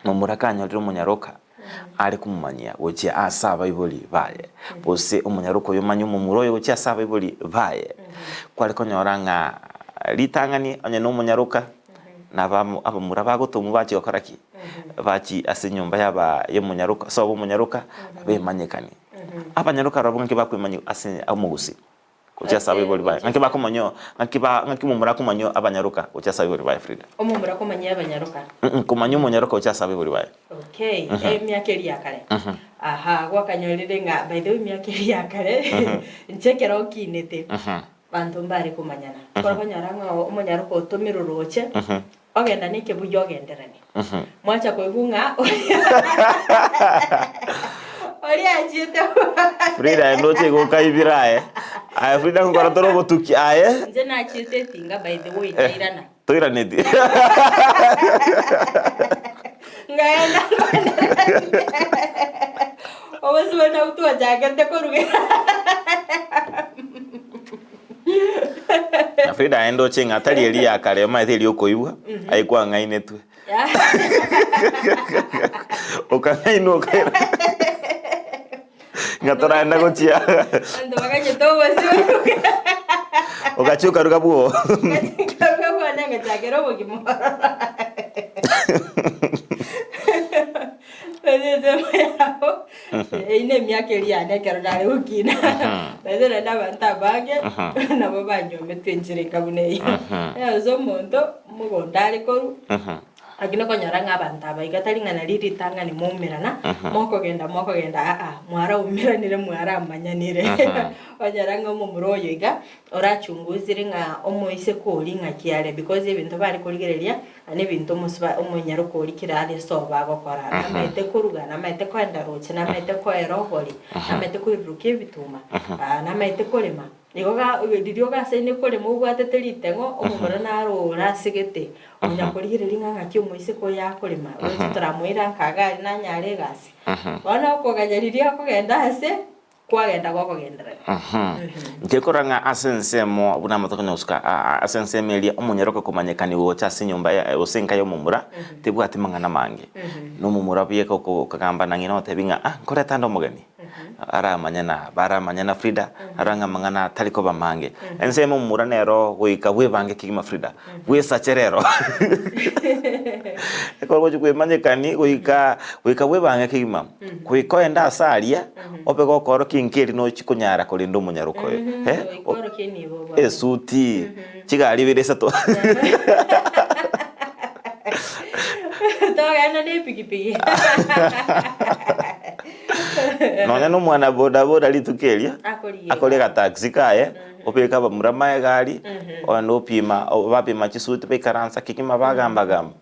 Momura kanyorire omonyaroka are komomanyia gochia ase abaibori baye, gose omonyaroka oyo omanye omomura oyo gochia ase abaibori baye, kware konyora ng'a ritang'ani onye na omonyaroka na abamura bagotomwa bachia gokora ki? Bachie ase enyomba yaba y'omonyaroka sobo omonyaroka bemanyekanie. Abanyaroka barobwo ng'aki bakwemanyia ase omogusii? Gochia ase abaibori baye. Ng'aki bakomanya ng'aki ba ng'aki omomura akomanya abanyaroka gochia ase abaibori baye Frida? Omomura akomanya abanyaroka? Mm komanya omonyaroka gochia ase abaibori baye. Okay, emiaka eria ya kare. Aha, gwakanyorire ng'a by the way emiaka eria ya kare, inche ekero nkinete, banto mbare komanyana. Okonyora ng'a omonyaroka otomirwe roche, Ogenda nekebuya ogenderane. Mwacha koigwa ng'a oria achiete Frida aye ndoche igo okaibire aye. Aye Frida nkokora tore obotuki aye. Inche nachiete etinga by the way nkairana. Toiraneti. Nkaenda obosibore nabwo twachagete korugera. Na Frida aye ndoche ng'a tari eria ya kare omanyete eria okoigwa, aye kwang'ainetwe. Okang'ainwa okaira ng'a toragenda gochia Abanto baganyete obosio ogachia okaruga bwoo. Nkaruga bwane ngachakera obogima ororo. Ase ensemo yabo, eyio nemiaka eria yane ekero nare gokina. Naende naende abanto abange, nabo banyometwe enchera enga buna eyio. Ase omonto, mogondo are korwa, lakini okonyora ng'a abanto aba iga tari ng'a nari ritang'ani mwaumerana, mokogenda mokogenda aa, mwaraumeranire mwaramanyanire. Okonyora ng'a omomura oyo iga, orachungusire ng'a omoiseke oria ng'aki are because ebinto bare korigereria, Na nebinto omosiba omonyaroka oria kera are sobo agokora, namaete koruga, namaete koenda roche, namaete koera obori, namaete koirurukia ebituma, namaete korema. Igo ga riria ogasaine korema obwatete riteng'o, omomura naro ore ase gete, onya korigereria ng'a ng'aki omoiseke oyo akorema, roche toramoira nka iga aria nanyare egasi. Bono okoganya riria akogenda ase. Kwagenda gokogenderera. Inche nkorora ng'a ase ensemo buna amatuko konya gosuka ase ensemo eria omonyaroka komanyekanigwa gocha ase enyomba ya gose enka y'omomura tebwati mang'ana mange. Na omomura buya okogamba na ng'ina ogotebi ng'a ah nkoreta nde omogeni aramanye na baramanye na Frida arore ng'a amang'ana tari koba mange. Ensemo omomura nero goika bwebange kegima Frida bwesache rero ekero ogochi kwemanyekani goika goika bwebange kegima goika ogende ase aria obe gokorokia inki eri nochi konyara korenda omonyaroka oyo eh, Goika orokie nibo obwate. esuti chigari ibere isato Togenda na epikipiki. Nonya na omwana bodaboda rituko erio Akorigia akore egataxi kaye obeke abamura amaegari ogende opima bapima chisuti baikaransa kegima bagamba gamba.